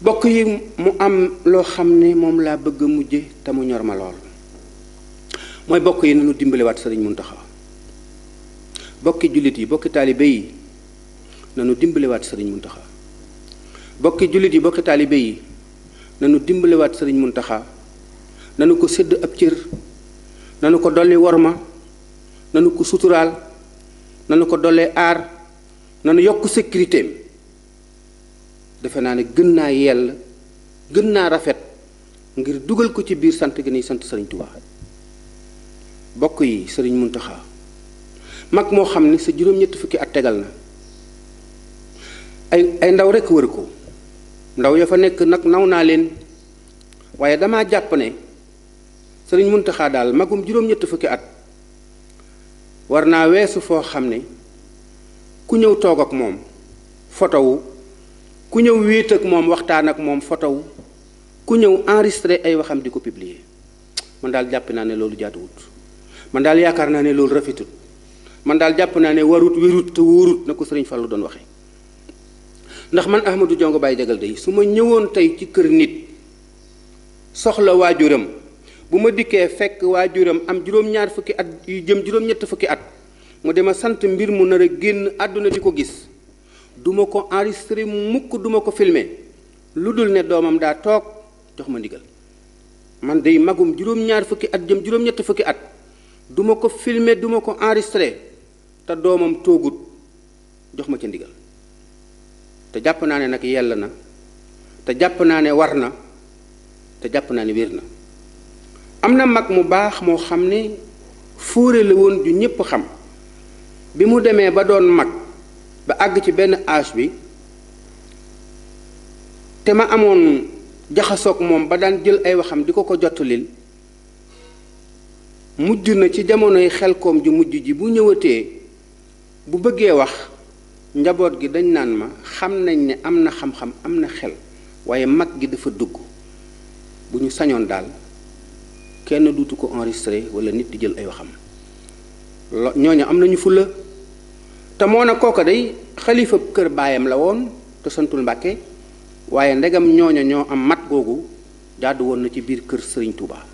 bokk yi mu am loo xam ne moom laa bëgg a mujje te mu ñor ma lool mooy bokk yi nañu dimbalewaat sëriñ Muntaxa. bokki jullit yi bokki taalibe yi nañu dimbalewaat sëriñ Muntaxa. bokki jullit yi bokki taalibe yi nañu dimbalewaat sëriñ Muntaxa. nanu ko sédd ab cër, nanu ko dolli worma, nanu ko suturaal, nanu ko dollee aar, nanu yokk sécurité. defe naa ne gën naa yell gën naa rafet ngir dugal ko ci biir sant gi ni sant sëriñ Tuubaa. bokk yi sëriñ Muntaxa mag moo xam ne sa juróom-ñetti fukki at tegal na ay ndaw rekk wër ko. ndaw ya fa nekk nag naw naa leen, waaye damaa jàpp ne sëriñ Muntaxa daal magum juróom-ñetti fukki at war naa weesu foo xam ne ku ñëw toog ak moom fotowu, ku ñëw wéet ak moom waxtaan ak moom fotowu, ku ñëw enregistré ay waxam di ko publier. man daal jàpp naa ne loolu jaaduwut, man daal yaakaar naa ne loolu rafetut, man daal jàpp naa ne warut wérut te wóorut na ko sëriñ Fallu doon waxe. ndax man Ahmadou Diongue Baye Diagal day su ma ñëwoon tey ci kër nit soxla waajuram, bu ma dikkee fekk waajuram am juróom-ñaar fukki at yu jëm juróom-ñett fukki at mu dema sant mbir mu nar a génn àdduna di ko gis, duma ko enregistré mukk, duma ko filmer lu dul ne doomam daa toog jox ma ndigal. man day magum juróom-ñaar fukki at jëm juróom-ñett fukki at duma ko filmer duma ko enregistré te doomam toogut jox ma ca ndigal. te jàpp naa ne nag yell na, te jàpp naa ne war na, te jàpp naa ne wér na. am na mag mu baax moo xam ne fóore la woon ju ñépp xam. bi mu demee ba doon mag ba àgg ci benn âge bi te ma amoon jaxasoog moom ba daan jël ay waxam di ko ko jottalil, mujj na ci jamonoy Xelkom ju mujj ji bu ñëwatee bu bëggee wax njaboot gi dañ naan ma xam nañ ne am na xam-xam am na xel, waaye mag gi dafa dugg. bu ñu sañoon daal kenn duutu ko enregistré wala nit di jël ay waxam. ñooñu am nañu fulla te moo na kooka day xalifa kër baayam la woon te santul Mbàkke, waaye ndegam ñooña ñoo am mat googu jaadu woon na ci biir kër Sëriñ Tuubaa.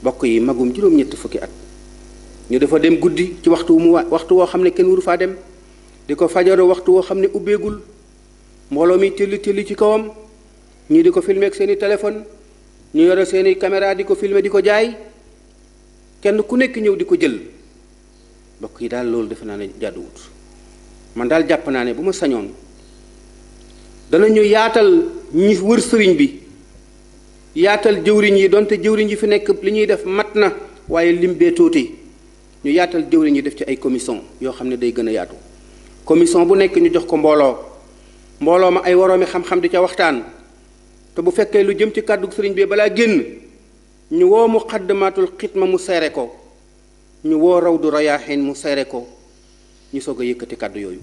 bokk yi magum juróom-ñett fukki at ñu dafa dem guddi ci waxtu woo xam ne kenn waru faa dem, di ko fajaroo waxtu woo xam ne ubbeegul, mbooloo mi tëlli ci kawam, ñii di ko filmer ak seeni téléphone, ñu yore seeni caméra di ko filmer di ko jaay, kenn ku nekk ñëw di ko jël. bokk yi daal loolu defe naa ne jàdduwut. man daal jàpp naa ne bu ma sañoon danañu yaatal ñi wër sëriñ bi, yaatal jëwriñ yi, donte jëwriñ yi fi nekk li ñuy def mat na waaye lim bee tuuti. ñu yaatal jëwriñ yi def ci ay commission yoo xam ne day gën a yaatu. commission bu nekk ñu jox ko mbooloo ma ay woroomi xam-xam di ca waxtaan. te bu fekkee lu jëm ci kàddu sëriñ bi balaa génn ñu woo muqaddamatul xidma mu seere ko, ñu woo rawdu rayaaxin mu seere ko, ñu soog a yëkkati kàddu yooyu.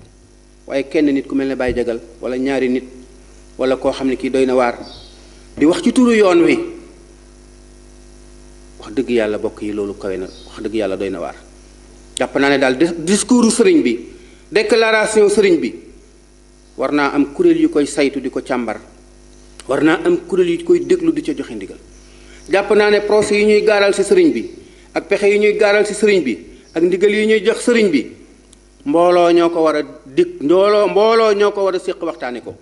waaye kenn nit ku mel ne Baye Diagal wala ñaari nit wala koo xam ne kii doy na waar di wax ci turu yoon wi, wax dëgg yàlla bokk yi loolu kawe na, wax dëgg yàlla doy na waar. jàpp naa ne daal discours sëriñ bi, déclaration sëriñ bi war naa am kuréel yu koy saytu di ko càmbar, war naa am kuréel yu koy déglu di ca joxe ndigal. jàpp naa ne procès yi ñuy gaaral ci sëriñ bi ak pexe yi ñuy gaaral ci sëriñ bi ak ndigal yi ñuy jox sëriñ bi mbooloo ñoo ko war a mbooloo ñoo ko war a séq waxtaane ko,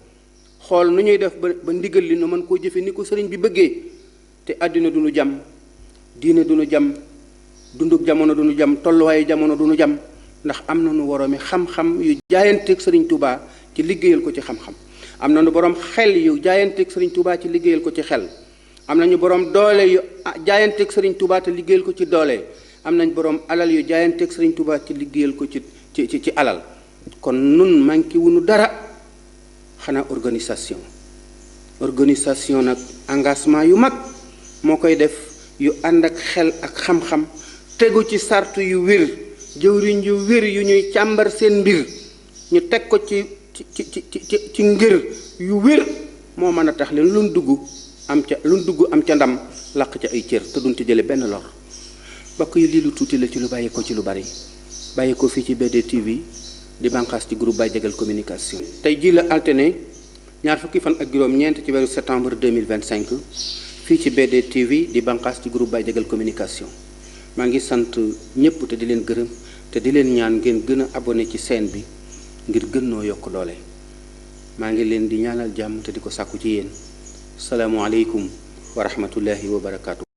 xool nu ñuy def ba ndigal li nu mën koo jëfe ni ko sëriñ bi bëggee. te àddina du nu jam, diine du nu jam, dunduk jamono du nu jam, tolluwaayu jamono du nu jam, ndax am na nu woroomi xam-xam yu jaayanteeg sëriñ Touba ci liggéeyal ko ci xam-xam. am na nu borom xel yu jaayanteeg sëriñ Touba ci liggéeyal ko ci xel. am nañu borom doole yu jaayanteeg sëriñ Touba te liggéeyal ko ci doole. am nañ borom alal yu jaayanteeg sëriñ Touba ci liggéeyal ko ci alal. kon nun manqué wuñu dara xanaa organisation nag engagement yu mag moo koy def, yu ànd ak xel ak xam-xam, tegu ci sartu yu wér, jëwriñ yu wér yu ñuy càmbar seen mbir, ñu teg ko ci ngir yu wér moo mën a tax leen luñ dugg am ca ndam, làq ca ay cër te duñ ci jële benn lor. bokk yi lii lu tuuti la ci lu bàyyi ko ci lu bari, bàyyi ko fii ci BD TV di bànqaas ci groupe Baye Diagal communication. tey jii la altine ñaar fukki fan ak juróom-ñeent ci weeru septembre 2025 fii ci BD TV di bànqaas ci groupe Baye Diagal communication maa ngi sant ñëpp te di leen gërëm te di leen ñaan ngeen gën a abonné ci chaîne bi ngir gën noo yokk doole maa ngi leen di ñaanal jàmm te di ko sàkku ci yéen salaamualeykum wa rahmatullahi wa barakaatu.